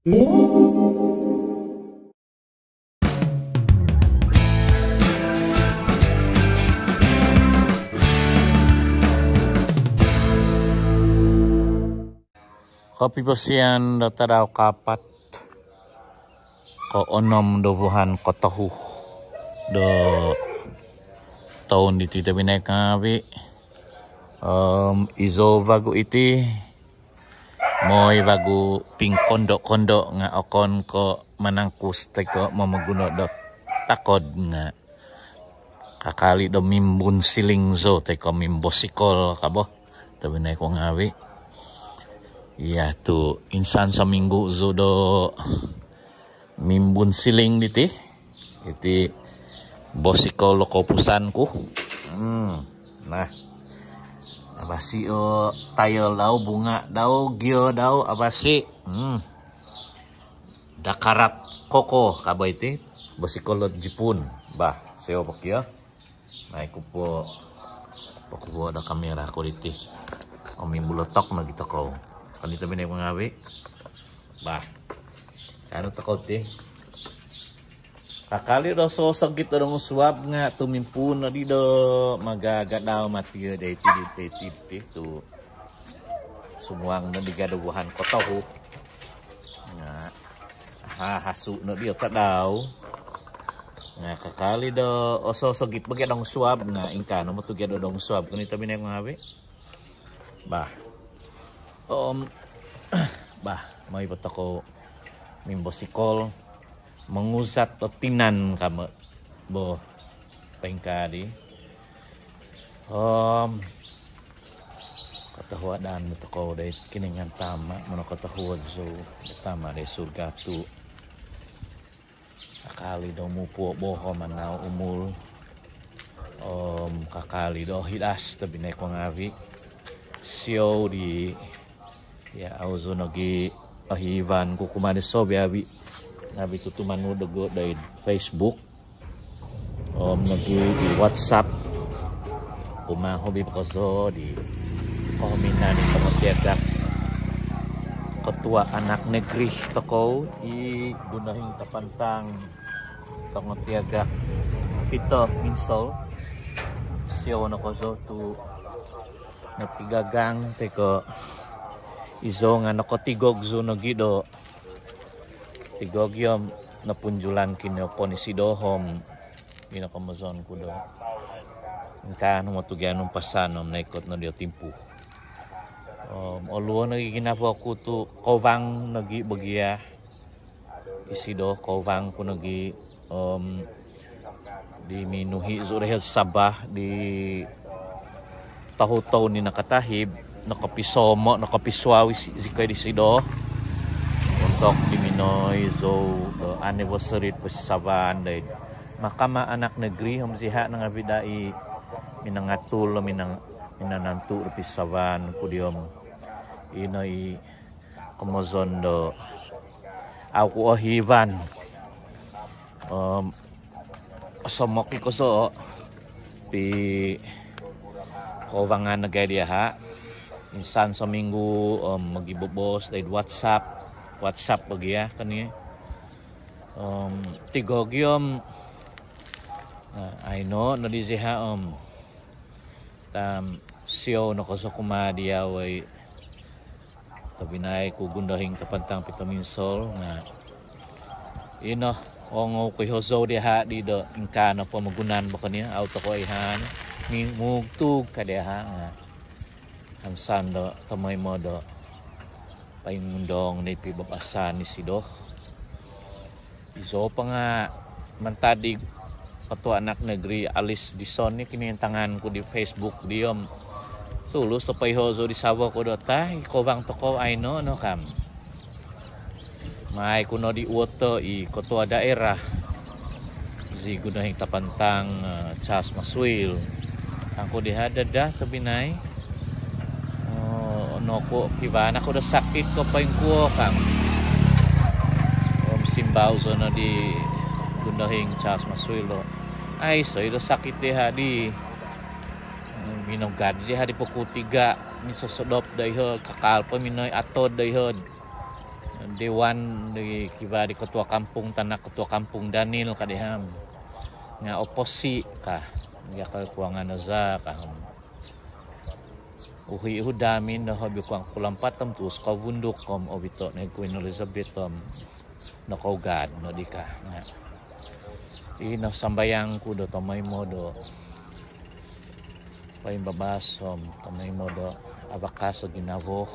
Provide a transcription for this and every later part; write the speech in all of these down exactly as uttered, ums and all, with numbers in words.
Kopivosian do tadau kaapat, koonom do vuhan kotohu do toun diti tobpinai ngaavi. Om izou vagu iti, moi vagu pingkondo-kondo nga okon ko manangkus toi ko momoguno do takod nga kakal i do mimbunsiling zou toi ko mimbosikol ka bo tobpinai ku ngaavi. Iya, tu insan sominggu zou do mimbunsiling diti. Iti bosikol do koupusan ku. Hmm. Nah. Avasi o tayo dau, bunga dau, gio dau, avasi. Hmm. Dakarat koko ka bo iti. Bosikol do Jipun. Bah, sio po kio. Mai ku po pokuo do kamera ku diti. Om mimbulotok nogi tokou. Kan iti tobpinai ku ngaavi. Bah. Kaanu tokou ti. Kakal i do sosogit do dongosuab nga tumimpuun nodi do magaga dau mati doiti, doiti, doiti tu sumuang nodi gia do vuhan kotohu. Nga hahasu nodi o tadau. Nga kakal i do ososogit bo gia dongosuab nga ingkaa no motu gia do dongosuab koni tobpinai ku ngaavi. Bah. Om bah, moi po tokou mimbosikol, monguzat do tinan ka bo poingkaa di. Om kotohuadan tokou doid Kinoingan Tama, monokotohuod zou do Tama doid surga tu kakal i do mupuo bohom anau umul. Om kakal i do ohidas tobpinai ku ngaavi. Siou di, iya, au zou nogi ohivan ku kumaa di sobi-abi ngaavi tutumanud dogo doid Facebook. Om nogi di WhatsApp. Kumaa hobi po kozo di kohominan di tongotiagak, Ketua Anak Negeri tokou i Gundohing Tapantang, tongotiagak Peter Minsol. Siou no kozo tu notigagang toi ko izou nga nokotigog zou nogi do tigog i om nopunjulan kinopoon isido om ino komozon ku do ingkaa no motu gia numpasan om noikot no dii o timpu. Om oluo nogi ginavo ku tu kouvang nogi bo gia isido, kouvang ku nogi om di minuhi zou doiho Sabah di tohu toun di nakatahib, nokopisomo, nokopisuau isi, zikoi disido ontok di minoi zou do anniversary poinsavaan doid Mahkamah Anak Negeri om ziha no ngaavi dii minangatul, minang, minanantu do poinsavaan ku dii om ino i komozon do au ku ohivan. Om osomok i kozo pikouvangan nogi diaha insan sominggu om mogibobos doid WhatsApp, WhatsApp bo gia koni. Om tigog i om aino no di ziha om tam siou no kozo kumaa diau oi tobpinai ku Gundohing Tapantang Peter Minsol nga ino ongou ku i hozou diaha di do ingkaa no pomogunan bo koni, au tokou oihaan, mugtug ka diaha nga hansan do tomoimo do poingundong di pibabasan isido. Izou po nga mantad di Ketua Anak Negeri Alice Dixon i kinintangan ku di Facebook dii om tulus do poiho zou di savo ku do tai kouvang tokou aino no kam. Mai ku no di uoto i Ketua Daerah zi Gundohing Tapantang, eh, Charles Masuil. Kangku diha, dada tobpinai, oh, nokuo kivaa oku do sakit ko poingkuo kang. Om simbau zou no di Gundohing Charles Masuil do, aiso i do sakit diha di. Minogad diha di pukul tiga, minsosodop doiho, kakal po minoi atod doiho. Dewan di kivaa di ketua kampung, tanak ketua kampung Daniel ka di ham. Nga oposi ka. Nga kokuangan o za ka ham. Uhi uhu damin do hobi kuang pukul ampat om tuus ko bunduk om obito no Queen Elizabeth om nokougad no di ka. Nga ino sambayang ku do tomoimo do poimbabas om tomoimo do abakas o ginavo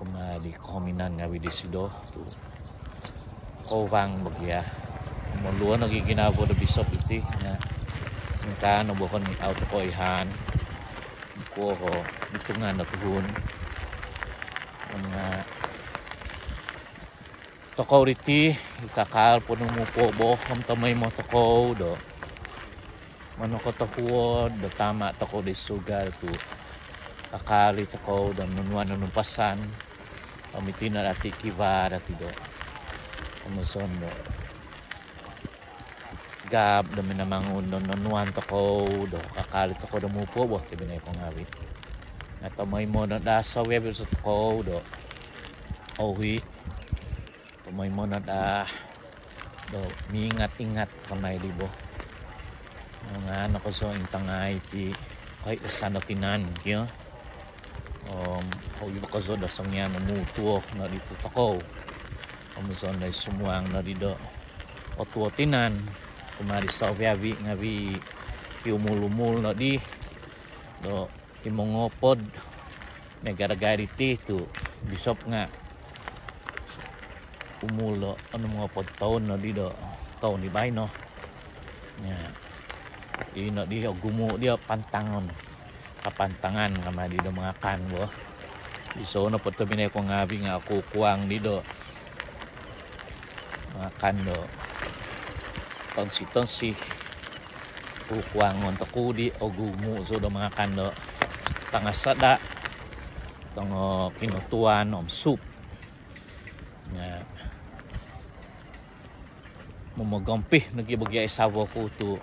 kumaa di kohominan ngavi disido tu kouvang bo gia. Moluo nogi ginavo do bisop iti nga ingkaa no bohon au tokou ihaan kuo ho bitungan do tuhun. Nga tokou diti i kakal po numupo bo om tomoimo tokou do monokotohuod do Tama tokou di surga tu kakal i tokou do nonuan nonumpasan. Om iti no dati kivaa dati do komozon do gab do minamangun do nonuan tokou do kakal i tokou do mupo bo tobinai ko ngavi. Nga tomoimo no daa soviavi tokou do ouhi. Tomoimo no daa do miingat-ingat kamai di bo. Nga no kozo intangai ti koi do sano tinan kio. Om hobi bo kozo do songian o mutuo no di tokou. Om zon do sumuang no di do otuo tinan kumaa di soviavi ngavi kiumul-umul no di do i mongopod miaga dagai diti tu bisop nga umul do onom ngopod toun no di do toun di baino. Nga ino di ogumu di o pantangon kapantangan kama di do mangakan bo. Iso no po tobinai ko ngavi nga oku kuang di do mangakan do tonsi-tonsi. Kukuangon toku di ogumu zou do mangakan do tangasada tongo kinotuan om sup. Nga momogompi nogi bo gia i savo ku tu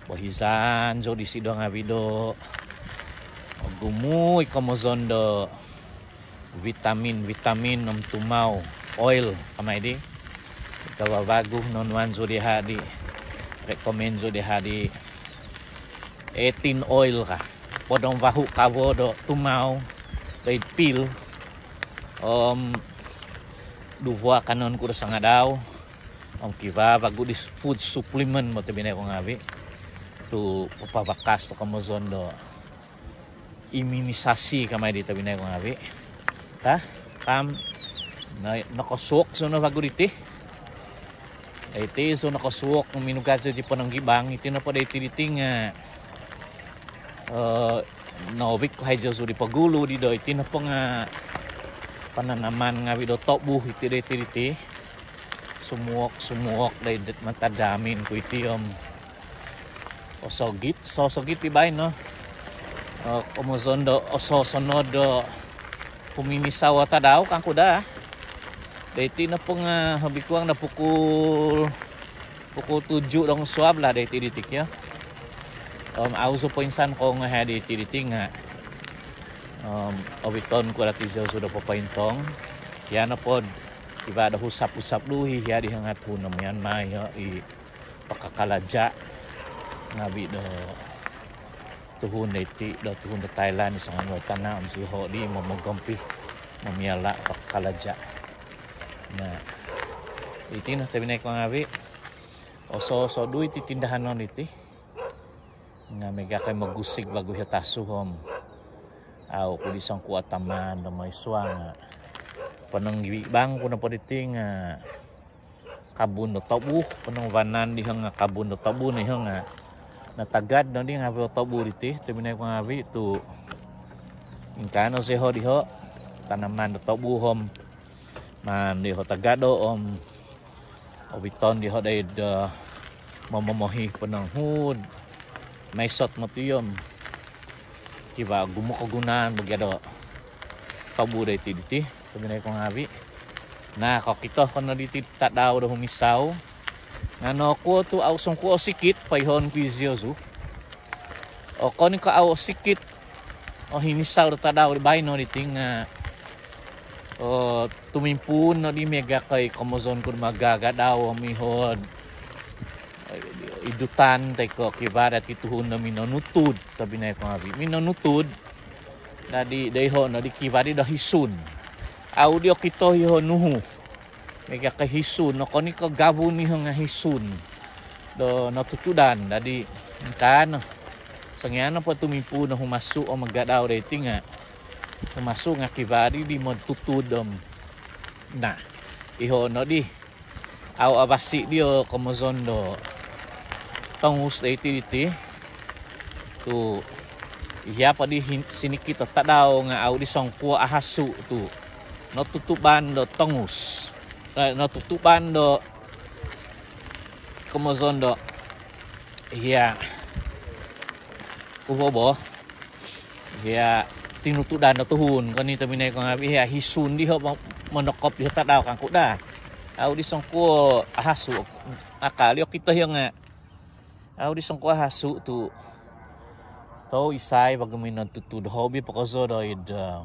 bohizan zou disido ngavi do ogumu i komozon do vitamin-vitamin om tumau oil kamai di. Kavavagu nonuan zou diha di recommend zou diha di eighteen oil ka. Podong vahu kavo do tumau do id pil om duvo akanon ku do sangadau. Om kivaa vagu di food supplement bo tobinai ko ngavi tu papavakas do komozon do iminisasi kamai di tobinai ko ngavi. Ka kam nokosuok zou no vagu diti. Iti zou nokosuok minugad zou di ponong gibang iti nopo do iti diti nga noovik ku hai zou di pogulu di do iti nopo nga pananaman ngavi do tobu iti do iti diti. Sumuok-sumuok do id mantad damin ku iti om osogit sosogit i baino. Komozon do ososonod do puminisau o tadau kangku daa. Do iti nopo nga hobi kuang do pukul pukul tujuh dong suab lah do iti diti kio. Om au zou poinsan ko ngaha do iti diti nga om oviton ku dati zou sudah popointong. Ia nopo kivaa do husap-husap duhi ia di hangat hunom ian mai i pakakalaja ngavi do tuhun do iti do tuhun do Thailand i sangan wai tana om siho di momogompi mamiala pakakalaja. Nga iti no tobinai ko ngavi oso-oso duhi iti tindahanon iti. Nga miaga kai mogusig vagu ia tasu om au ku di songkuo taman do moi suang nga ponong gibang ku nopo diti nga kabun do tobu, ponong vanan diho nga kabun do tobu no iho nga natagad no di ngavi o tobu diti tobinai ko ngavi tu ingkaa no siho diho tanaman do tobu om maan diho tagado om oviton diho do id momomohi ponong hud maisot moti om kivaa gumu kogunaan bo gia do tobu do iti diti. Tobinai ko ngavi. Na kokito ko no diti tadau do humisau nga nokuo tu au songkuo sikit poihon ku iziozu. Okon i ko au sikit o himisau do tadau di baino diti nga O, tumimpuun nodi miaga koi komozon ku do magagadau om ihod idutan toi ko kivaa dati tuhun do minonutud tobinai ko ngavi. Minonutud dadi doiho nodi kivaa di do hisun. Au di okito iho nuhu. Miaga koi hisun, nokoni ko gavun iho nga hisun do notutudan. Dadi ingkaa no. Songian nopo tumimpuun no humasu o magadau doiti nga humasu nga kivaa di di motutud om. Nah, iho nodi. Au avasi dio komozon do tongus doiti diti. Tu ihia po di hin- sinikit o tadau nga au di songkuo ahasu tu notutuban do tongus. Eh, notutuban do komozon do ihia uvo bo. Ihia tinutudan do tuhun koni tobinai ko ngavi. Ihia hisun diho mo- monokop diho tadau kangku da. Au di songkuo ahasu. Akal io kito hio nga au di songkuo ahasu tu tou isai vagu minotutud. Hobi po kozo doid, eh,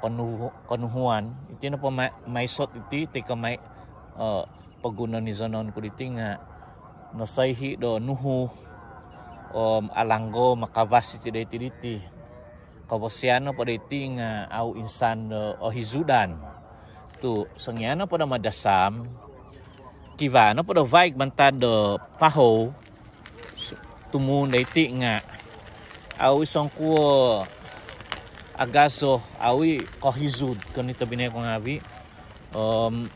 konuhu- konuhuan. Iti nopo ma- maisot iti toi ko mai- eh, poguno nizonon ku diti nga nosoihi do nuhu om alanggo makavas iti doiti diti. Kavasian nopo doiti nga au insan do ohizudan. Tu songian nopo do madasam, kivaa nopo do vaig mantad do pahou, tumuun doiti nga au i songkuo agazo, au i kohizud koni tobinai ko ngavi. Om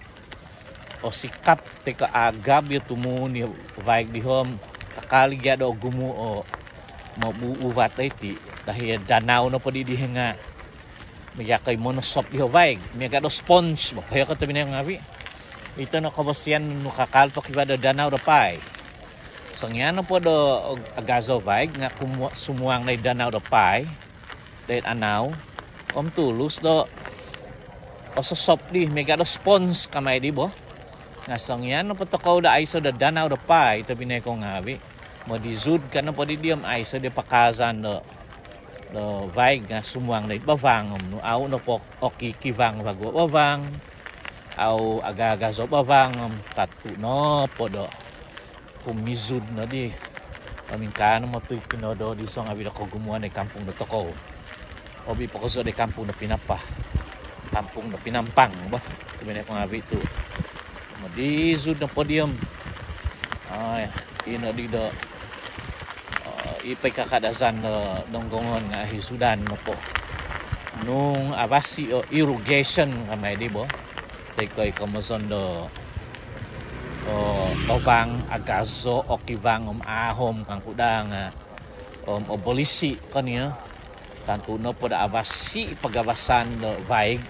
osikap toi ko agab io tumuun io vaig diho om kakal i gia do ogumu o mobuuvat doiti. Dahai danau nopo di diho nga miaga koi monosop diho vaig. Miaga do sponge bo. Hoi ko tobinai ko ngavi. Ito no kavasian nu kakal po kivaa do danau do paai. Songian nopo do agazo vaig nga kumu- sumuang doid danau do paai. Doid anau om tulus do ososop di miaga do sponge kamai di bo. Nga songian nopo tokou do aiso do danau do paai tobinai ko ngavi, modizud ka nopo di diom aiso di pakazan do do vaig nga sumuang doid bavang om nu au nopo okikivang vagu bavang. Au agagazo bavang om tatu nopo do humizud nodi. Om ingkaa no moti kinodo di so ngavi do kogumuan doid kampung do tokou. Hobi po kozo doid kampung do Pinapah. Kampung do Pinampang bo tobinai ko ngavi tu. Modizud nopo diom. Ai, ino di do, eh, i po i kakadazan do donggongon nga ohizudan nopo. Nung avasi o irrigation kamai di bo. Toi ko i komozon do, o, bavang agazo okivang om ahom kangku da nga, om obolisi koni io. Tantu nopo do avasi pagavasan do vaig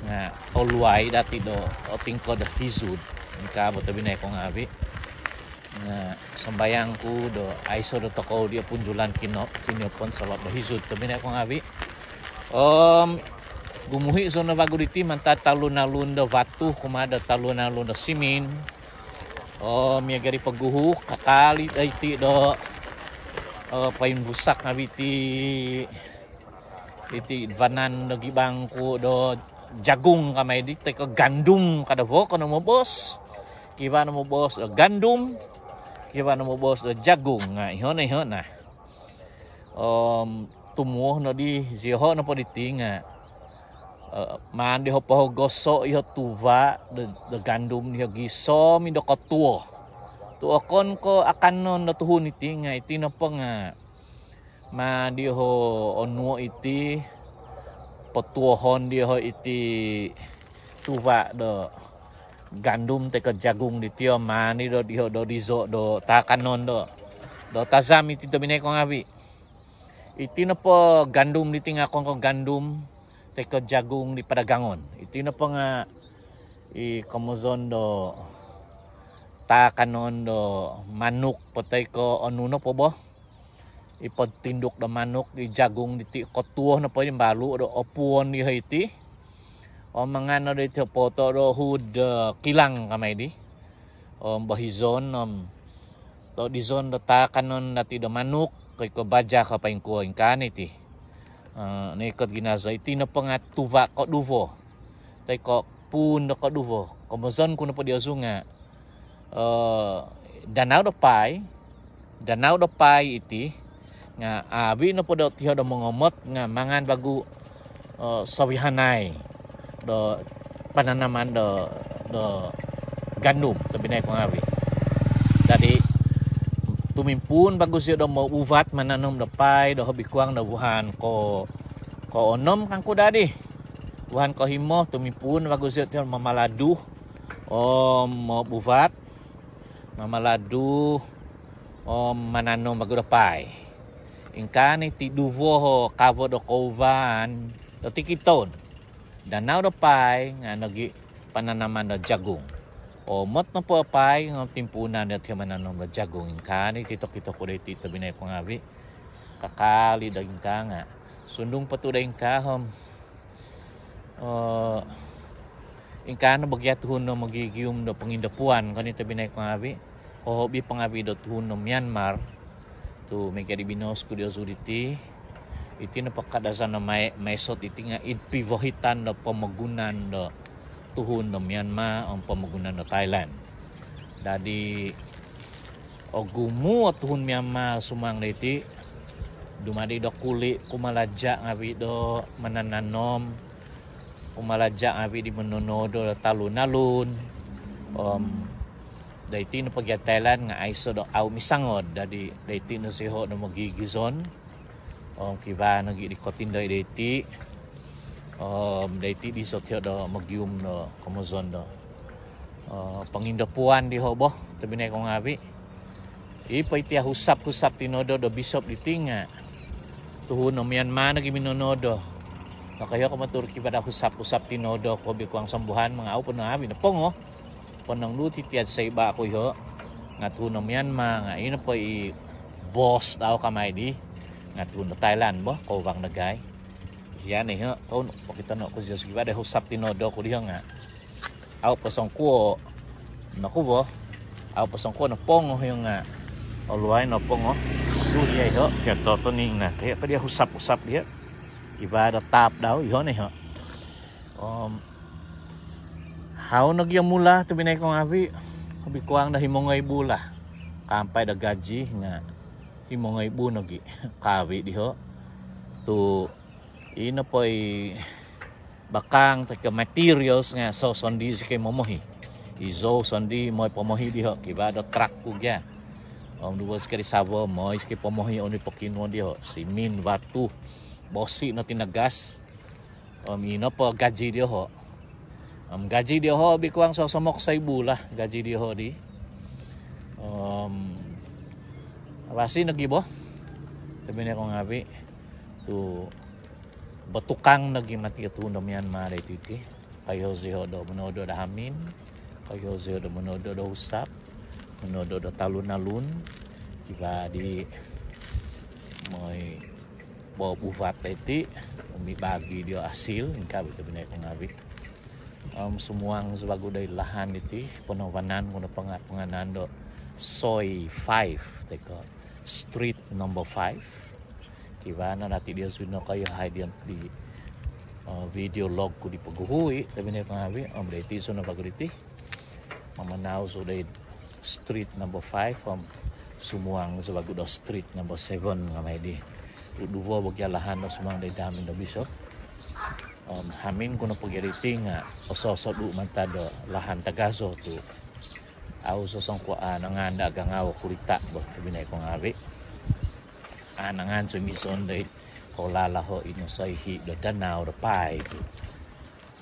nga oluai dati do otingkod do hizud. Ingkaa bo tobinai ko ngavi. Nga sambayang ku do aiso do tokou di opunjulan kino- kiniopon sabab do hizud tobinai ko ngavi. Om gumuhi zou no vagu diti mantad talun-alun do vatu kumaa do talun-alun do simin. Om miaga di poguhu kakal i doiti do, eh, poimbusak ngavi ti iti vanan do gibang ku do jagung kamai di toi ko gandum ka do voko no mobos. Kivaa no mobos do gandum, kivaa no mobos do jagung nga iho no iho na. Om tumuo nodi zioho nopo diti nga, eh, maan diho pohogoso iho tuva do, do gandum diho gisom i do kotuo. Tu okon ko akanon do tuhun iti nga iti nopo nga maan diho onuo iti, potuohon diho iti tuva do gandum toi ko jagung diti om maan i do diho do dizo do taakanon do, do tazam iti tobinai ko ngavi. Iti nopo gandum diti nga okon ko gandum toi ko jagung di padagangon. Iti nopo nga i komozon do taakanon do manuk po toi ko onu nopo bo. I podtinduk do manuk, i jagung diti kotuo nopo i balu do opuon diho iti. Om mangan no do iti opoto do hud, eh, kilang kamai di. Om bohizon om do dizon do taakanon dati do manuk koi ko baja ka paingkuo ingkaa no iti. Eh, noikot ginazo iti nopo nga tuva koduvo. toi ko' puun do koduvo. Komozon ku nopo diozu nga' eh, Danau do Pai, Danau do Pai iti nga' avi' nopo do tiho do mongomot nga' mangan vagu eh, sovihanai do pananaman do, do gandum tobinai ko ngaavi'. Dadi' tumimpuun vagu sio do mouvat mananom do pai do hobi kuang do vuhan ko, koonom kangku dadi. Vuhan kohimo tumimpuun vagu sio tiho mamaladu om mouvat, mamaladu om mananom vagu do pai. Ingkaa no iti duvo o kavo do kouvaan do tikid toun. Danau do pai nga' nogi' pananaman do jagung. Omot nopo o pai nga' timpuunan do tiho mananom do jagung. Ingkaa no iti tokito ku do iti tobinai ko ngaavi'. Kakal i' do ingkaa nga' sundung po tu' do ingkaa om eh, ingkaa no bo gia tuhun do mogigium do pongindapuan koni tobinai ko ngaavi'. Hobi po ngaavi' do tuhun do Myanmar tu' miaga di binoos ku diozu diti. Iti nopo Kadazan do Mae, Mae Sot iti nga' id pivohitan do pomogunan do tuhun do Myanmar om pomogunan do Thailand. Dadi' ogumu' o tuhun Myanmar sumuang do iti, dumadi' do kuli', kumalaja' ngaavi' do manananom, kumalaja' ngaavi' di mononodo do talun-alun. Om do iti nopo gia Thailand nga' aiso' do au' misangod, dadi' do iti no siho' do mogigizon. Om kivaa nogi' di kotindoi do iti. Om do iti di sotio' do mogium do komozon do eh, pongindapuan diho' bo tobinai ko ngaavi'. I po iti ahusap-husap tinodo do bisop diti nga' tuhun do Myanmar nogi' minonodo. Nokoiho' ko motur kivaa do ahusap-husap tinodo ko hobi kuang sombuhan mangau po no ngaavi' nopongo. Ponong duu titiad saiba' ku iho' nga' tuhun do Myanmar nga' ino po i bos dau kamai di nga' tuhun do Thailand bo kouvang dagai. Iho' no iho' kou pokitono' ku sio kivaa do ahusap tinodo ku diho' nga' au' po songkuo' no kuvo, au' po songkuo' nopongo iho' nga' oluai nopongo. Tu' diho' iho' kio totoning na kio ko diho' husap-husap diho'. Kivaa do taap dau iho' no iho'. Om hau nogi' o mula tobinai ko ngaavi', hobi kuang do himo ngoibu lah. Kaampai do gaji nga' himo ngoibu nogi' kaavi' diho'. Tu' ino po i bakang toi ko materials nga' sosondii' zikoi momohi. Izou sondii' moi pomohi diho', kivaa do trak ku gia. Om duvo zikoi di savo moi zikoi pomohi oni pokinuon diho', simin, vatu, bosi' no tinagas. Om ino po gaji diho'. Om gaji diho' hobi kuang sosomok soibu lah gaji diho' di. Om avasi' nogi' bo tobinai ko ngaavi'. Tu' botukang nogi' mati o tuhun do Myanmar do iti ti. Koiho' ziho' do monodo do hamin, koiho' ziho' do monodo do husap, monodo do talun-alun. Kivaa di moi bo buvat do iti, umi bagi dio asil, ingkaa bo tobinai ko ngaavi'. Om sumuang zou vagu doid lahan diti, ponovanan ku no ponga-, ponganan do Soi Five toi ko Street Number Five. Kivaa no dati' diozu no koiho hai dion di eh, video log ku di poguhui tobinai ko ngaavi'. Om do iti zou no vagu diti mamanau zou doid Street Number Five om sumuang zou vagu do Street Number Seven kamai di. Tu' duvo bo gia lahan do sumuang doid hamin do bisop. Om hamin ku nopo gia diti nga' ososodu' mantad do lahan tagazo tu' au' sosongkuo aanangan do agangau o kulita' bo tobinai ko ngaavi'. Aanangan zou mizon doid koulalaho' ino soihi' do danau do pai tu'.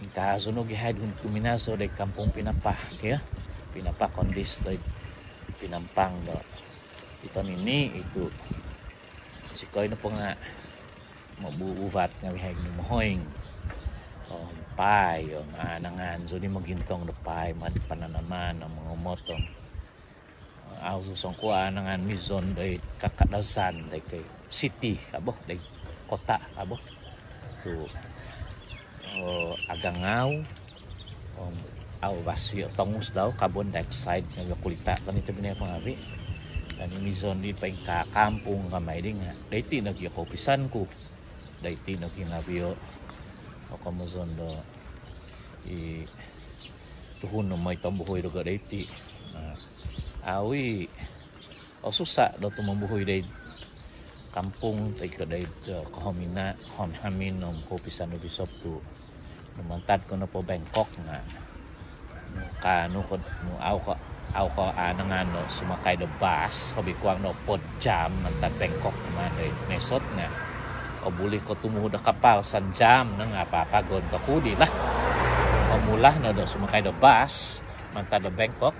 Ingkaa zou nogi' hai do tuminazo doid Kampung Pinapah kio. Pinapah Kondis doid Pinampang do ito nini' itu. Zikoi nopo nga' mobuvat ngaavi' hai do mohoing. Om pai, om aanangan zou di mogintong do pai mad pananaman om mongomot om au' zou songkuo aanangan mizon doid kakadazan doid koi siti ka bo, doid kota ka bo. Tu' eh, agangau om au' vasi' o tongus dau, carbon dioxide ngaavi' o kulita' koni tobinai ko ngaavi'. Om mizon di poingkaa kampung kamai di nga' do iti nogi' o koupisan ku. Do iti nogi' ngaavi' o komozon do I tuhun no moi tombuhui dogo doiti. Au i osusa do tumombuhui doid kampung toi ko doid kohominaon hamin om koupisan do bisop tu mantad ko nopo Bangkok nga nu ka nu ko nu au ko au ko anangan do sumakai do bas hobi kuang do pod jam mantad Bangkok kumaa doid Mae Sot nga obuli ko tumuhu do kapal sanjam no nga apa-apa gon toku di lah. Omula no do sumakai do bas mantad do Bangkok.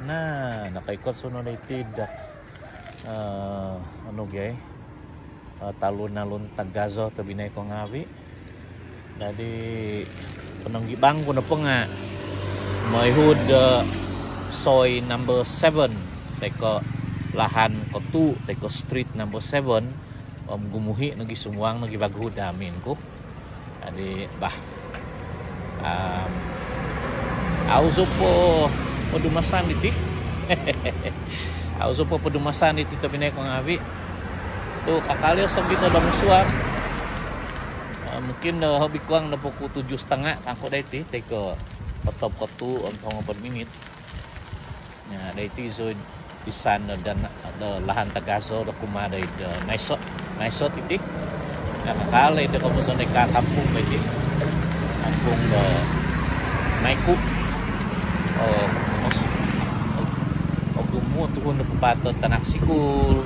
Nah, nakaikot suno doiti dak anu gai talun-alun tagazo tobinai ko ngawi. Jadi penonggibang ku nopo nga moihud soi number seven teko lahan kotu teko street number seven. Om gumuhi nogi sumuang nogi bagu damin ku. Jadi bah um, au supo podumasan iti. Au supo podumasan iti tobinai ko ngawi. Tu kakal iyo songkito do musuar. Mungkin do hobi kuang do pukul tujuh setengah kangku doiti teko otop kotu om tongo pod minit. Nga doiti iso isan do lahan tagazo do kumaa doid Mae Sot Mae Sot iti. Nga kakal do komozon do ka kampung doiti kampung do Mae Ku. Ogumu tuhun do papato tanak sikul.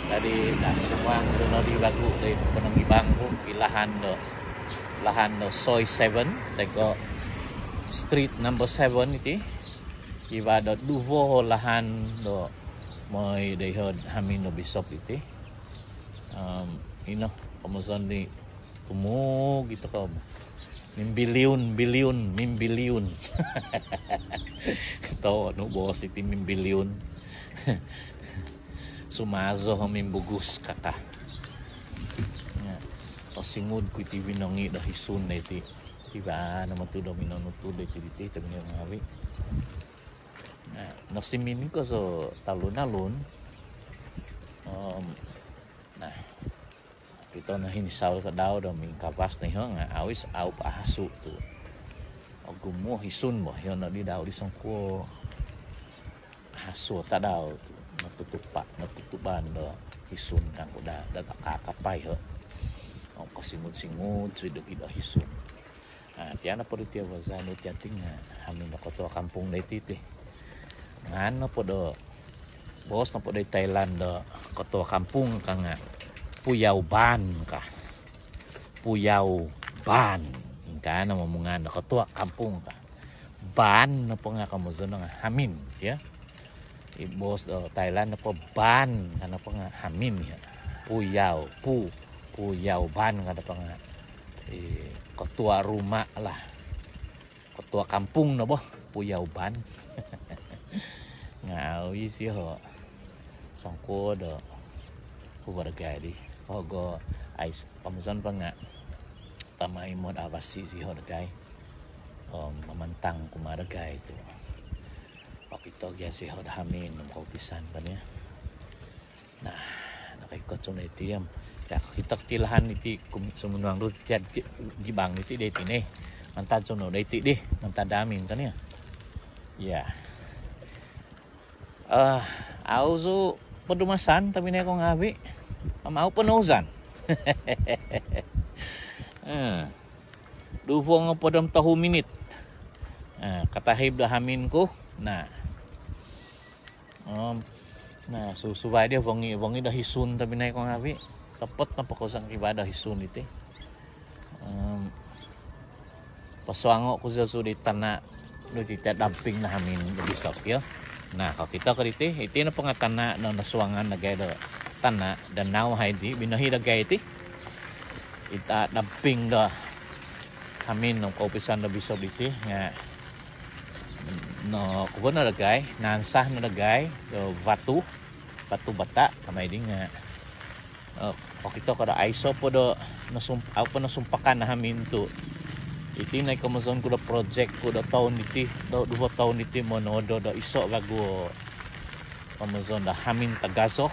Jadi nah sumuang do nodi bagu doid penonggibang ku i lahan do lahan do soi seven teko street number seven iti. Iba do duvo lahan do moi doihod hamin do bisop iti. Um, ino komozon di tumug ito ko mimbiliun biliun mimbiliun. Tau nu bos iti mimbiliun. Sumazo mimbugus kaka. Osingud ku iti winongi do hisun do iti. Iba no matu do minonutu do iti diti tobinai ko ngawi. Nah, nosimin ko so talun-alun. Um, nah, kito no hinisau tadau do mingkapas no iho nga awis au pahasu tu. Ogumu hisun bo iho no di dau di songkuo. Hasu tadau tu natutupa natutuban do hisun kangku da da kakapai ho. Om kosingut-singut suido gido hisun. Ah, tiana po do tia bazan do tia tinga hamin do kotua kampung do iti ti. Ngan nopo do bos nopo do Thailand do kotua kampung ka nga Puyau Ban ka. Puyau Ban. Ingkaa no momungaan do kotua kampung ka. Ban nopo nga komozon nga hamin ya. I bos do Thailand nopo ban ka nopo nga hamin ya. Puyau pu Puyau Ban ka nopo nga i kotua rumah lah. Kotua kampung no bo Puyau Ban. Nga au i siho songkuo do kubo dagai di ogo ais komozon po nga tamai mod abasi siho dagai. Om mamantang kumaa dagai tu okito gia siho do hamin om koupisan kan ya. Nah, nakaikot suno iti om ya kokito ti lahan iti sumunuang do tiad gibang iti do iti ni. Mantad suno do iti di mantad damin kan ya. Ya. Ah, au su podumasan tobinai ko ngawi. Om au ponouzan. Duvo ngopod om tohu minit. Katahib do hamin ku. Nah. Om nah susubai dia bongi bongi do hisun tobinai ko ngawi. Topot nopo ko sangkiba do hisun iti. Om posuango ku zosu di tana do titi damping do hamin do bisop kio. Nah kokito ko diti iti nopo nga tana do nosuangan dagai do tana do nau hai di binohi dagai iti. Ita damping do hamin om koupisan do bisop diti nga no kubo no dagai nansah no dagai do vatu vatu bata kamai di nga. Kokito ko do aiso po do au po nosumpakan do hamin tu iti nai komozon ku do projek ku do toun diti do duvo toun diti monodo do iso vagu komozon do hamin tagazo.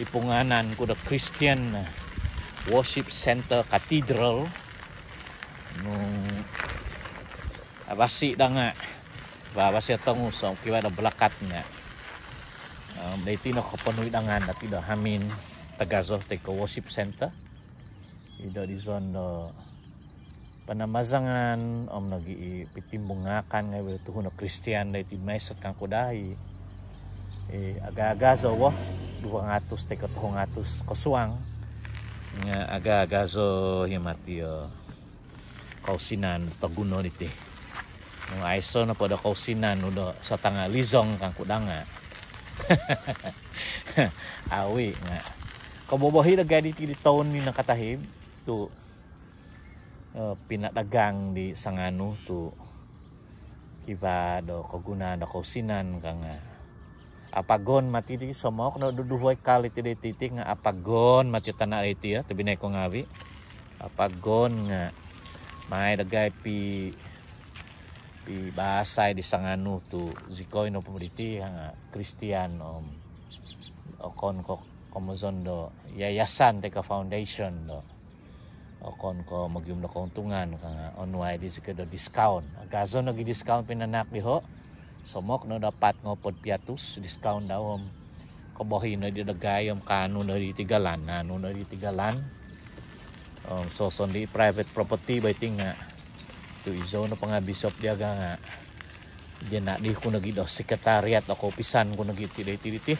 Ipunganan ku do Christian Worship Center Cathedral. Nung Abasi' da nga' ba abasi' o tongus om kiwaa do balakat nga' om doiti no koponui dangan dati do hamin tagazo toi ko worship center. Ido dizon do panamazangan om nogi' i pitimbungakan ngai' bo tuhun o Kristian doiti maisot kangku dai. I agagazo wo duo ngatus toi ko tohu ngatus kosuang nga' agagazo hi mati o kousinan toguno diti. Nung aiso nopo do kousinan nu do satanga' lizong kangku danga' awi' nga' kobobohi do gadi ti di toun ni nakatahib tu' pinadagang di sanganu tu' kiwaa do kogunaan do kousinan ka nga' apagon mati di somok no duduvo i kali ti doiti ti nga' apagon mati tana' doiti o tobinai ko ngawi'. Apagon nga' mai dagai pi pi baasai di sanganu tu' zikoi nopo diti nga' Kristian om okon ko' komozon do yayasan toi ko foundation do okon ko' mogium do kountungan ka nga' onuai di zikoi do diskaun. Agazo nogi diskaun pinanahak diho' somok no do apat ngopod piatus diskaun dau om kobohi no di dagai om kaanu no di tigalan, anu no di tigalan. Om sosondi private property bo iti nga' tu' izou nopo nga' bisop diaga nga' jana' di ku nogi do sekretariat o koupisan ku nogi ti doiti diti.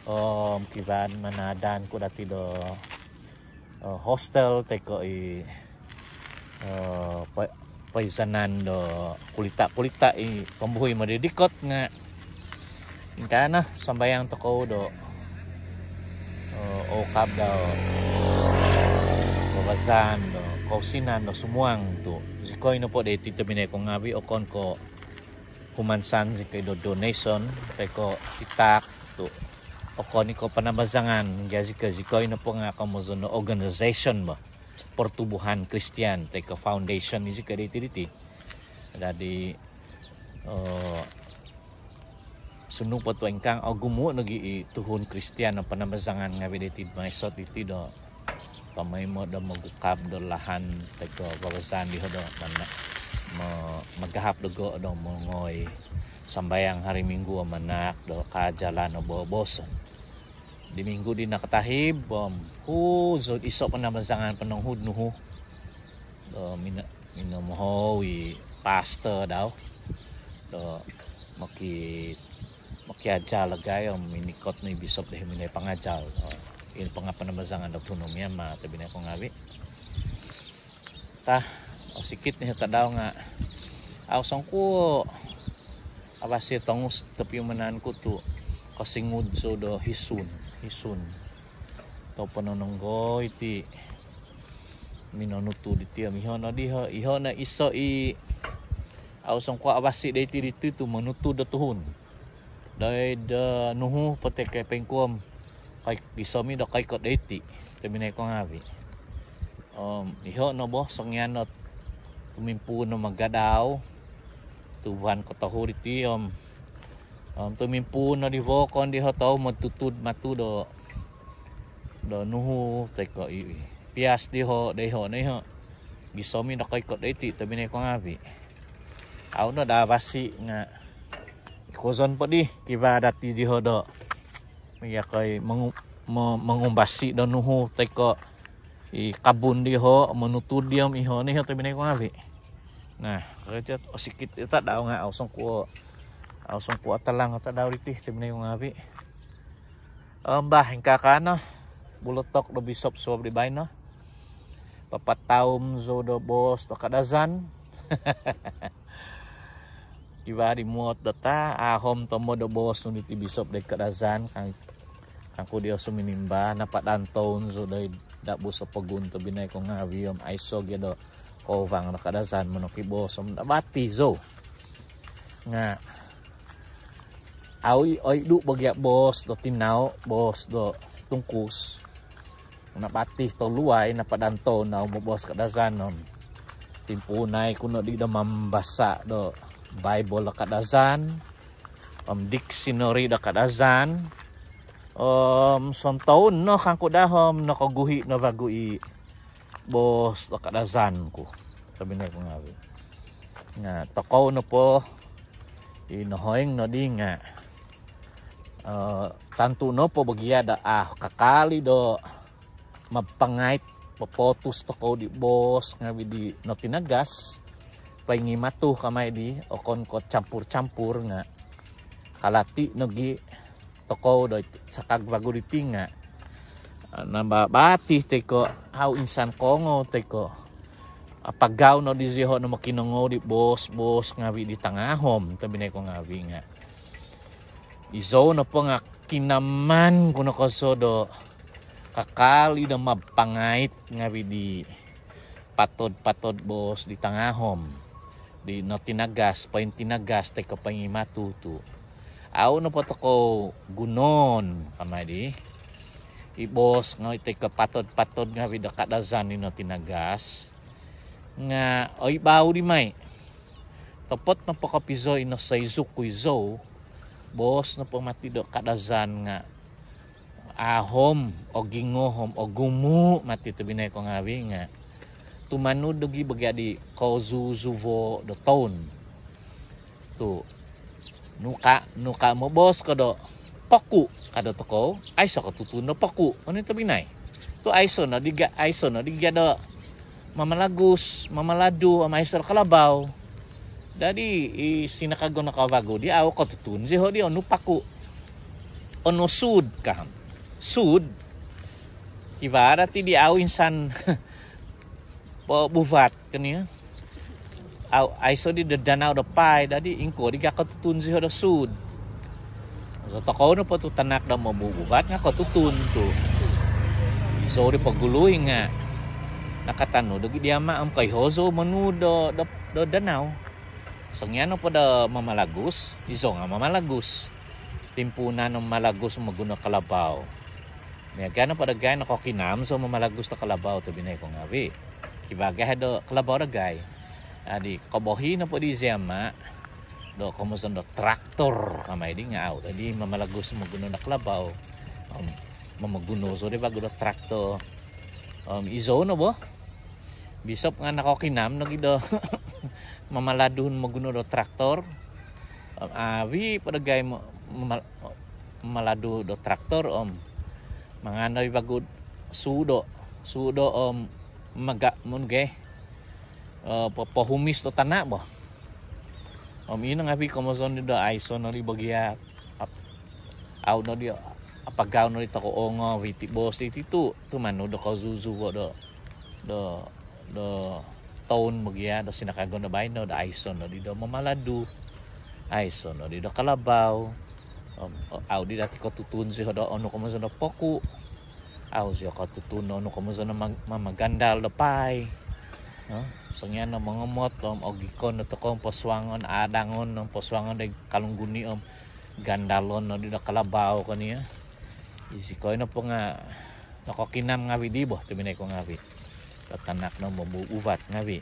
Om kiwaa manaadan ku dati do hostel toi ko i poizanan do kulita'-kulita' i pombuhui modidikot nga' ingkaa no sambayang tokou do oukab do babazan do kousinan do sumuang tu' zikoi nopo doiti tobinai ko ngawi' okon ko' humansan zikoi do donation toi ko' titaak tu' okon i ko' panabazangan. Nga' zikoi, zikoi nopo nga' komozon do organization bo, pertubuhan Kristian toi ko' foundation i zikoi doiti diti. Jadi sunu po tu' ingkaa ogumu' nogi i tuhun Kristian o panabazangan ngawi' doiti maisot diti do pamaimo do mogukab do lahan toi ko' babazan diho' do mana magahap dogo do mongoi sambayang hari minggu o manahak do kaajalan o boboson di minggu di nakatahib om huu zou iso' panabazangan pananghud nuhu do mino minomohou i pastor dau do moki mokiajal dagai om minikot no i bisop do minoi pangajal. Ino pangapan do mazangan do tuhun Myanmar tobinai ko ngawi'. Tah, osikit ni tadau nga' au songkuo' abasi tongus topiumanan ku tu' kosingud zou do hisun, hisun. Toponononggoi ti minonutu diti om iho' no diho', iho' no iso' i au songkuo' abasi doiti diti tu' monutu do tuhun. Doid nuhu potikai poingkuo om gisom i' do koikot doiti tobinai ko ngawi'. Om iho' no bo songian no tumimpuun no magadau tubuhan ko tohu diti om om tumimpuun no di vokon diho' tou motutud matu do do nuhu toi ko' i pias diho' do iho' no iho' gisom i' do koikot doiti tobinai ko ngawi'. Au no daa basi' nga' ikozon po di kiwaa dati diho' do iya koi mongumbasi' do nuhu toi ko' i kabun diho' monutud diom iho' no iho' tobinai ko ngawi'. Nah, korojo osikit i tadau nga' au songkuo' au songkuo' atalang o tadau diti tobinai ko ngawi'. Om bah ingkaa no bulatok do bisop suab di baino. Papataum zou do boos do Kadazan. Kiwaa di muot do ta ahom tomod do boos nu diti bisop do Kadazan kang kangku diho' suminimba napadan toun zou doid dabus o pogun tobinai ko ngawi' om aiso gia do kouvang do Kadazan monoki boos om nabati zou. Nga' au i' oidu' bo gia boos do tinau, boos do tungkus. Nabati toluai napadan toun au moboos Kadazan om timpuunai ku no di do mambasa' do Baibol do Kadazan om dictionary do Kadazan. Om sontoun no kangku daa om nokoguhi' no vagu i boos do Kadazan ku tobinai ko ngawi'. Nga tokou nopo i nohoing nodi nga, eh, tantu nopo bogia do, ah, kakal i do mapangait, popotus tokou di boos ngavi di notinagas, poingimatu kamai di, okon ko campur-campur nga kalati nogi tokou do sakag vagu diti nga, eh, namba bati toi ko au insan kongou toi ko apagau nodi zioho no mokinongou di boos-boos ngavi di tangahom, tobinai ko ngavi nga. Izou nopo nga kinaman ku no koso do kakal i do mapangait ngavi di patod-patod boos di tangahom, di notinagas, pointinagas toi ko poingimatu tu. Au nopo tokou gunoon kamai di i boos ngavi toi ko patod-patod ngavi do Kadazan di notinagas nga oi bau di mai. Topot nopo kopizo ino soizuk ku izou, boos nopo mati do Kadazan nga ahom, ogingohom, ogumu mati, tobinai ko ngavi nga. Tumanud dogi bogia di kozuzuvo do toun. Tu nuka, nuka moboos ko do poku, ka do tokou, aiso ko tutun do poku, oni tobinai. Tu aiso no diga, aiso no diga do mamalagus, mamaladu, om aiso do kalabau. Dadi i sinakagon no kavagu di au ko tutun zioho di onu paku, onu sud kaham. Sud. Ibarat i di au insan po buvat kani. Au, aiso di do danau do pai, dadi ingkuo diga ko tutun zioho do sud. So tokou nopo tu tanak do mobubuvat nga ko tutun tu. Izou di pogului nga nakatanud dogi di ama om koiho zou monuud do, do, do danau. Songian nopo do mamalagus, izou nga mamalagus. Timpuunan om malagus momoguno kalabau. Miaga nopo dagai nokokinam zou mamalagus do kalabau, tobinai ko ngavi. Kivaa gaho do kalabau dagai. Adi kobohi nopo di zi ama do komozon do traktor kamai di nga au dadi mamalagus momoguno do kalabau. Om momoguno zou di vagu do traktor. Om izou no bo. Bisop nga nokokinam nogi do mamaladun momoguno do traktor. Om avi po dagai mo-, mamal-, mamaladu do traktor om mangan oi vagu sudo, sudo om maga mun ge, eh, po-, pohumis do tana bo. Om ino ngavi komozon di do aiso no di bogia ap-, au no di apagau no di tokou ongo viti boos di titu, tumanud do kozuzuvo do, do, do toun bogia do sinakagon do baino do aiso no di do mamaladu, aiso no di do kalabau. Om au di dati ko tutun zioho do onu komozon do poku. Au zioho ko tutun onu komozon do mag-, mamagandal do pai. No, songian no mongomot om ogikon do tokou om posuangon, adangon om posuangon do kalungguni om gandalon no di do kalabau kani ya. Isikoi nopo nga nokokinam ngavi di bo, tobinai ko ngavi. Tatanak no mobubuvat ngavi.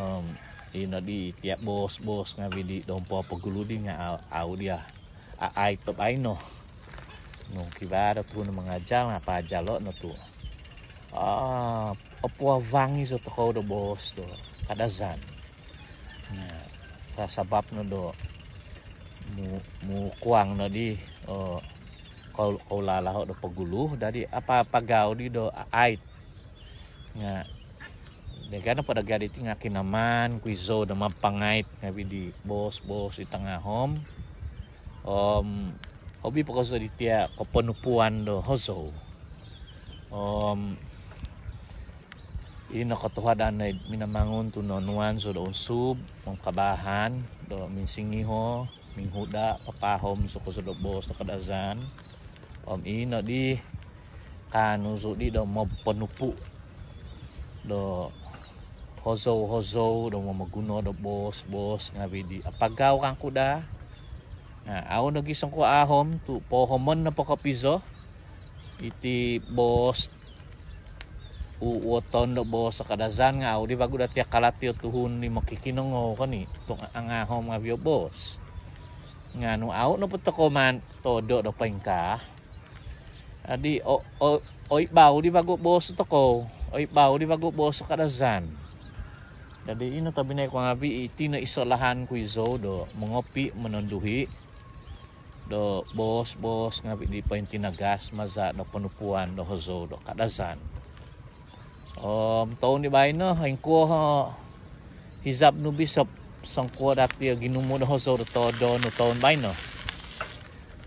Om ino di tia boos-boos ngavi di do popogulu di nga au, au dia. Aai to baino. Nung kivaa do tuhun mangajal nga pajalo no tu. Ah, opuavangi so tokou do boos do Kadazan. Nga sabab no do mu-, mukuang no di, oh, kau-, kaulalaho do pogulu, dadi apa-apa gau di do aai. Nga dega nopo dagai diti nga kinaman ku izou do mapangait ngavi di boos-boos di tangahom. Om hobi po kozo di tia koponupuan do hozou. Om ino kotuhadan do Minamangun tu nonuan zou do unsub om kabaahan do minsingiho, minghuda, papahom zou kozo do boos do Kadazan. Om ino di kaanu zou di do moponupu do hozou-hozou do momoguno do boos-boos ngavi di apagau kangku daa. Nga au nogi songkuo ahom tu pohomon nopo kopizo iti boos u-, uoton do boos do Kadazan nga au di vagu do tia kalati o tuhun di mokikinongou koni tu nga-, angahom ngavi o boos. Nga nu au nopo tokou maan todo do poingkaa. Adi o-, o-, oi bau di vagu boos tokou, oi bau di vagu boos do Kadazan. Jadi ino tobinai ko ngavi, iti no iso lahan ku izou do mongopi, mononduhi do boos-boos ngavi di pointinagas maza do ponupuan do hozou do Kadazan. Om toun di baino, ingkuo o hizab nu Bisop, songkuo dati o ginumu do hozou do todo nu toun baino?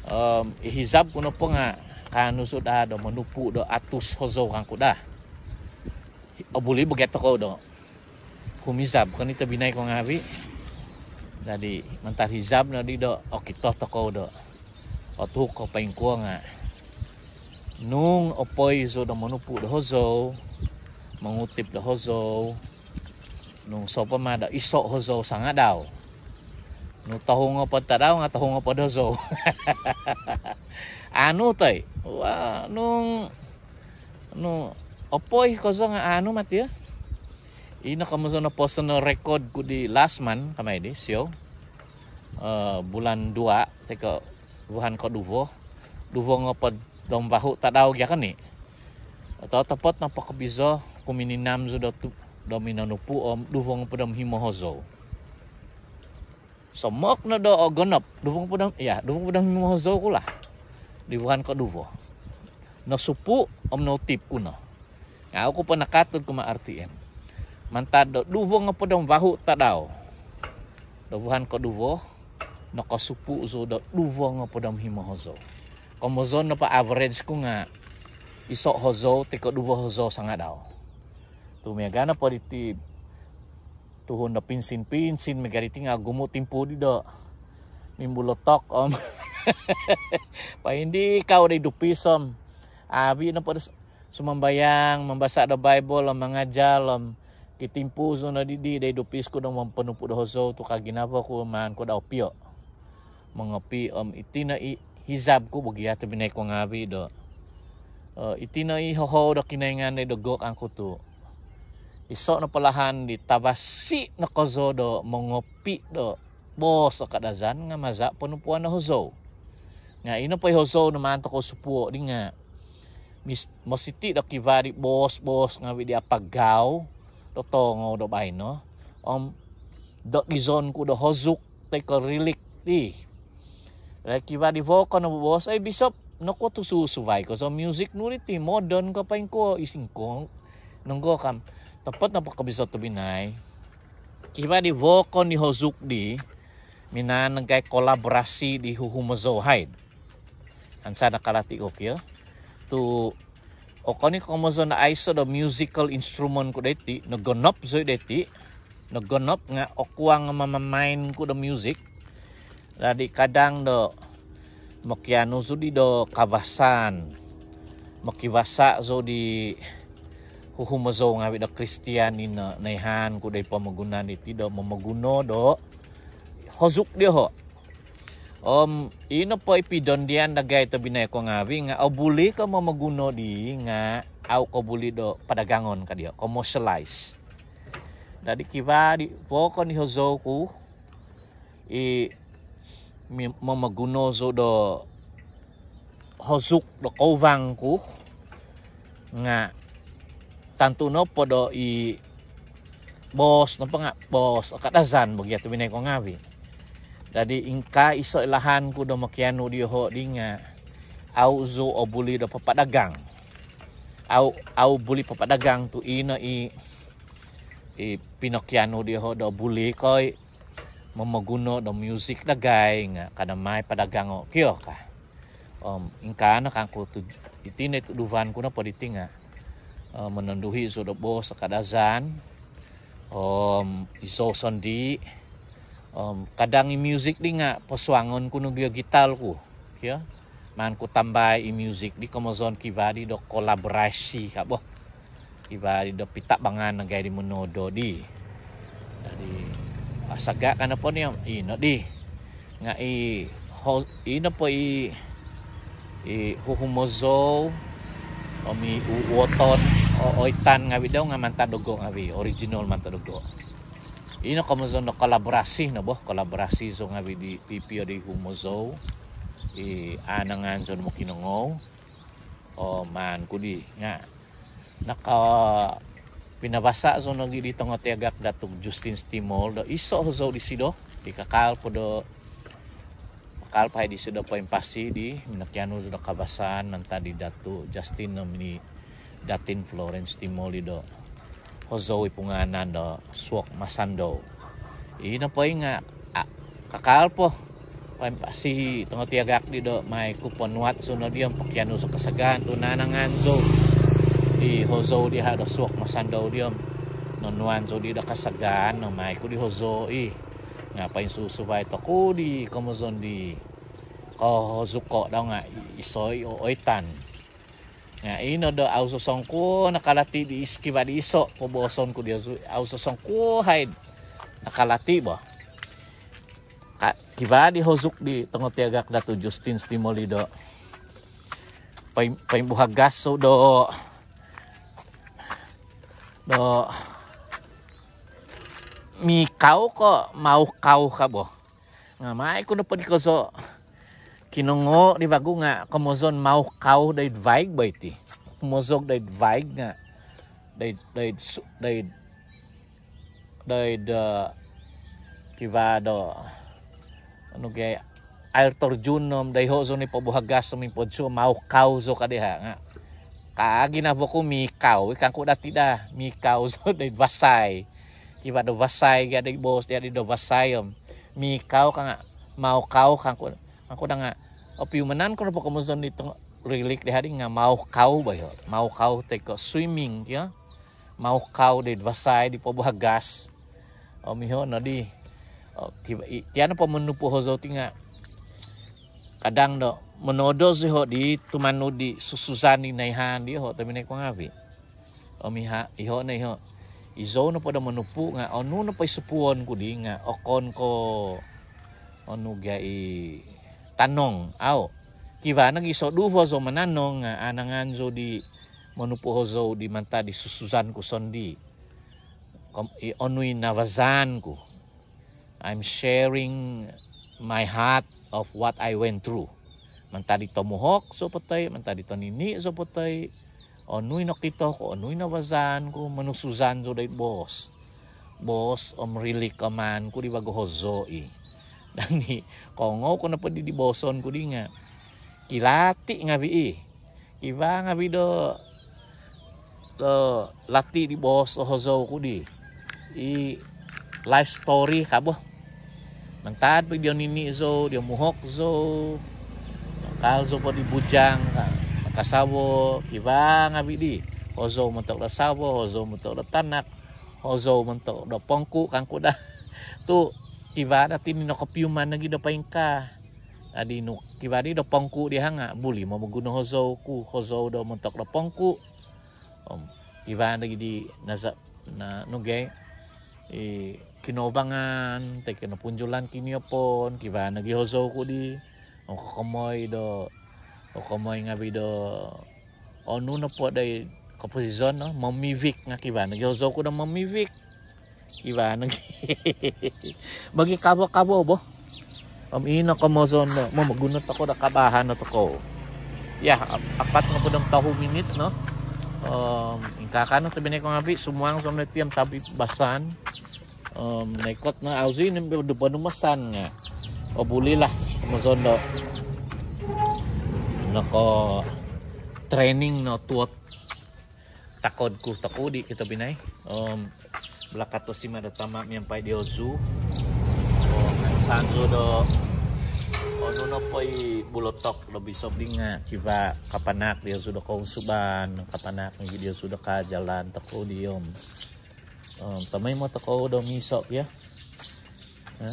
Om i hizab ku nopo nga kaanu zou daa do monupu do atus hozou kangku daa. Obuli bo gia tokou do humizab koni tobinai ko ngavi. Jadi mantad hizab nodi do okito tokou do otuhuk ko poingkuo nga nung opoi zou do monupu do hozou, mongutip do hozou, nung sopoma do iso hozou sangadau, nung tohu ngopod tadau nga tohu ngopod hozou. Anu toi, wa, nung, nung opoi kozo nga anu mati ya. Ino komozon o personal record ku di last month kamai di sio, eh, bulan dua, toi ko vuhan koduvo, duvo ngopod om vahu tadau gia koni. Totopot nopo kobizo kumininam zou do tu-, do minonupu om duvo ngopod om himo hozou. Somok no do ogonop, duvo ngopod om, ya, duvo ngopod om himo hozou ku lah di vuhan koduvo. Nosupu om noutip ku no. Nga au ku po nakatud kumaa R T M. Mantad do duvo ngopod om vahu tadau do vuhan koduvo, nokosupu zou do duvo ngopod om himo hozou. Komozon nopo average ku nga iso hozou toi ko duvo hozou sangadau. Tu miaga nopo diti tuhun do pinsin-pinsin miaga diti nga ogumu timpu di do mimbulotok om poindikau doid dupis om abi nopo do sumambayang, mambasa do Bible om mangajal om kitimpu zou no didi doid dupis ku do momponupu do hozou tu ka ginavo ku maan ku daa opio mongopi. Om iti no i hizab ku bo gia tobinai ko ngavi do, eh, iti no i hohou do Kinoingan doid dogo kangku tu iso nopo lahan di tavasi no kozo do mongopi do boos o Kadazan nga maza ponupuan do hozou. Nga ino po i hozou do maan tokou supuo di nga mis-, mositi do kiva di boos-boos ngavi di apagau do tongou do baino om do dizon ku do hozuk toi ko lirik di. Kiva di vokon o boos, "Oi Bisop, nokuo tu susuvai kozo music nu diti, modern ko poingkuo, isingkuo nonggo kam?" Topot nopo kobizo tobinai, kiva di vokon di hozuk di minaan nogi kolaborasi di huhumozou haid. Ansa nakalati ko kio tu okon i komozon do aiso do musical instrument ku doiti, nogonop zou doiti, nogonop nga okuang mamamain ku do music. Jadi kadang do mokianu zou di do kavasaan, mokivasa zou di huhumozou ngavi do Kristian ino noihaan ku do i pomogunan diti do momoguno do hozuk dioho. Om ino po i pidondian dagai tobinai ko ngavi nga obuli ko momoguno di nga au ko buli do padagangon ka dio, commercialize. Dadi kiva di vokon di hozou ku i mi-, momoguno zou do hozuk do kouvang ku nga tantu nopo do i boos nopo nga boos o Kadazan bo gia tobinai ko ngavi. Dadi ingkaa iso i lahan ku do mokianu dioho di nga au zou obuli do papadagang. Au, au buli papadagang tu ino i, i pinokianu dioho do buli ko i momoguno do music dagai nga kada mai padagango kio ka. Om ingkaa no kangku tu iti no i tuduvan ku nopo diti nga, eh, mononduhi zou do boos o Kadazan. Om izou sondii, om kadang i music di nga posuangon ku nogi o gitar ku kio. Maan ku tambai i music di komozon kiva di do kolaborasi ka bo. Kiva di do pitabangan dagai di monodo di. Dadi asaga ka nopo ni om ino di. Nga i ho-, ino po i, i huhumozou om i uoton, o-, oitan ngavi dau nga mantad dogo ngavi, original mantad dogo. Ino komozon do kolaborasi no bo, kolaborasi zou ngavi di pipio di humozou, i anangan zou do mokinongou. O maan ku di nga naka Pinabasa' zou nogi' di tongotiagak Datuk Justin Stimol do iso' hozou disido di kakal po do, kakal po hai disido poimpasi di minokianu zou do kabasaan mantad di Datuk Justin om i Datin Florence Stimol i do hozou i pungaanan do Suok Masandou. Ino po i nga' a' kakal po poimpasi tongotiagak di do mai ku ponuat zou no di om pokianu zou kasagaan tu nanangan zou di hozou diha' do Suok Masandou di om nonuan zou di do kasagaan no mai ku di hozou i. Nga' poinsusuvai toku di komozon di kohozuko' dau nga' i-, iso' i o oitan. Nga' ino do au zou songkuo nakalati' di is-, kivaa di iso' pobooson ku di au zou songkuo haid nakalati' bo. Ka-, kivaa di hozou di tongotiagak Datuk Justin Stimol i do poim-, poimbuhagas zou do, do mikau ko' maukau ka bo. Nga' mai ku nopo di kozo kinongoo' di vagu nga' komozon maukau doid vaig bo iti. Komozon doid vaig nga' doid, doid su-, doid, doid, eh, kivaa do anu gi air terjun om doiho' zou ni pobuhagas om i podsu maukau zou ka diha' nga' ka ginavo ku mikau i kangku dati' daa. Mikau zou doid vasai. Kivaa do vasai gi adi boos di adi do vasai om mikau ka nga' maukau kangku, kangku daa nga' opiumanan ku nopo komozon di tong-, lirik di hadi nga' maukau bo iho'. Maukau toi ko' swimming kio. Maukau di vasai di pobuhagas. Om iho' nodi. O, kivaa i-, tia nopo monupu hozou ti nga' kadang do monodo zou iho' di tumanud di susuzan di naihaan di iho' tobpinai ku ngaavi'. Om iha-, iho' no iho'. Izou nopo do monupu nga' onu nopo i supuon ku di nga' okon ko' onu gia i tanong. Au'. Kivaa nogi sodu hozou mananong nga' anangan zou di monupu hozou di mantad di susuzan ku sondii'. Kom-, i onu i navazaan ku. I'm sharing my heart of what I went through. Mantad di tomuhok zou po toi, mantad di tonini' zou po toi, onu i nokito ku, onu i navazaan ku, monusuzan zou doid boos. Boos om lirik o maan ku di vagu hozou i. Nani, kongou ku nopo di, di booson ku di nga' kilati' ngaavi' i. Kivaa ngaavi' do, do lati' di boos o hozou ku di. I life story ka bo. Mantad po di onini' zou, di omuhok zou. Kakal zou po di bujang ka. Makasavo, kivaa ngaavi' di. Hozou montok do savo, hozou montok do tanak, hozou montok do pongku kangku daa. Tu' kivaa dati' ni nokopiuman nogi do poingkaa. Adi nu kivaa di do pongku diha' nga' buli momoguno hozou ku, hozou do montok do pongku. Om kivaa nogi di naza-, na, nu gia i Kinoubangan, toi ko' Nopunjulan Kiniopon, kivaa nogi hozou ku di. Om kokomoi do, kokomoi ngaavi' do onu nopo doid koposizon no, momivik nga' kivaa nogi hozou ku do momivik. Kivaa nogi. Bagi kavo-kavo bo. Om ino komozon do momoguno tokou do kabaahan do tokou. Ya, ap-, apat ngopod om tohu minit no. Om ingkaa no tobpinai ku ngaavi', sumuang zou no iti om tabi basaan. Om noikot no au zou i' no ponumasan nga' o bulilah komozon do noko training no tuot takod ku tokou di kito binai. Om balakat tosima' do Tama' miampai diozu. Om insan zou do onu nopo i bulotok do bisop di nga' kivaa kapanaak diozu do kounsuban, kapanaak nogi diozu do kaajalan tokou di om. Om tomoimo tokou do miiso' kio. Ha?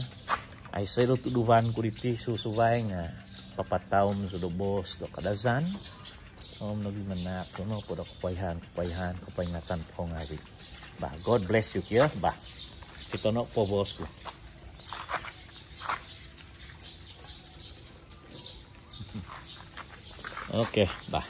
Aiso' i' do tuduvan ku diti susuvai nga' papataum zou do boos do Kadazan. Om nogi manaak zou nopo do kopoihaan, kopoihaan, kopoingatan tokou ngaavi'. Bah, God bless you kio, bah. Kito nopo boos ku. Okey, bah.